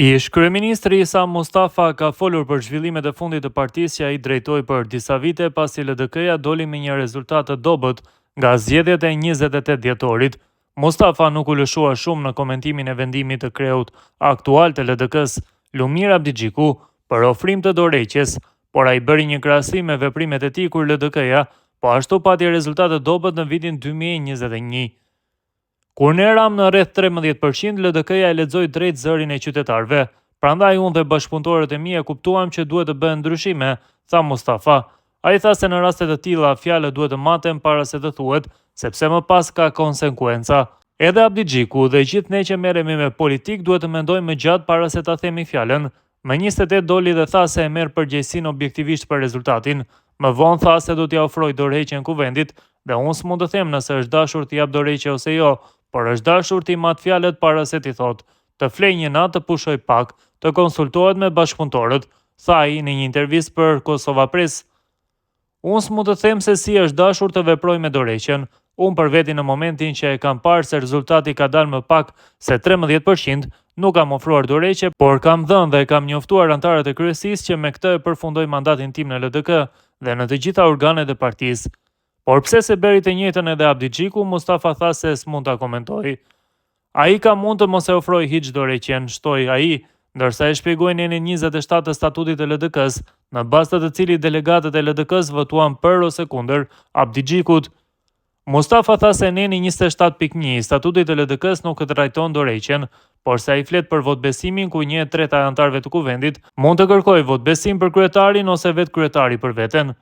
Ish-kryeministri Isa Mustafa ka folur për zhvillimet e fundit të partisë që ai drejtoi për disa vite pasi LDK-ja doli me një rezultat të dobët nga zgjedhjet e 28 dhjetorit. Mustafa nuk u lëshua shumë në komentimin e vendimit të kreut aktual të LDK-së, Lumir Abdixhiku, për ofrim të dorëheqjes, por ai bëri një krahasim me veprimet e tij kur LDK-ja po ashtu pati rezultat të dobët në vitin 2021. Kur ne ramë në rreth 13 për qind, LDK-ja e lexoi drejt zërin e qytetarëve. Prandaj unë dhe bashkëpunëtorët e mi e kuptuam që duhet të bëhen ndryshime, tha Mustafa. Ai tha se në raste të tilla, fjalët duhet të maten para se të thuhet, sepse më pas ka konsekuenca. Edhe Abdixhiku dhe gjithë ne që merremi me politikë duhet të mendojmë më gjatë para se ta themi fjalën. Më 28 doli dhe tha se e merr përgjegjësinë objektivisht për rezultatin. Më vonë tha se do t'ia ofrojë dorëheqjen Kuvendit dhe unë s'mund të them nëse është dashur të japë dorëheqje ose jo, por është dashur t'i matë fjalët para se t'i thotë. Të flejë një natë, të pushojë pak, të konsultohet me bashkëpunëtorët, tha ai në një intervistë për Kosova Press. Unë s'mund të them se si është dashur të veprojë me dorëheqjen. Unë për veti në momentin që e kam parë se rezultati ka dalë më pak se 13 për qind, nuk kam ofruar dorëheqje, por kam dhënë dhe kam njoftuar anëtarët e kryesisë që me këtë e përfundoj mandatin tim në LDK dhe në të gjitha organet e partisë. Por pse s'e bëri të njëjtën edhe Abdixhiku, Mustafa tha se s'mund ta komentojë. Ai ka mund të mos e ofrojë hiç dorëheqjen, shtoi ai, ndërsa e shpjegoi nenin 27 të statutit të LDK-së, në bazë të të cilit delegatët e LDK-së votuan për ose kundër Abdixhikut. Mustafa tha se neni 27.1 i statutit të LDK-së nuk e trajton dorëheqjen, por se ai flet për votëbesimin ku një e treta e anëtarëve të kuvendit mund të kërkojë votëbesim për kryetarin ose vetë kryetari për veten.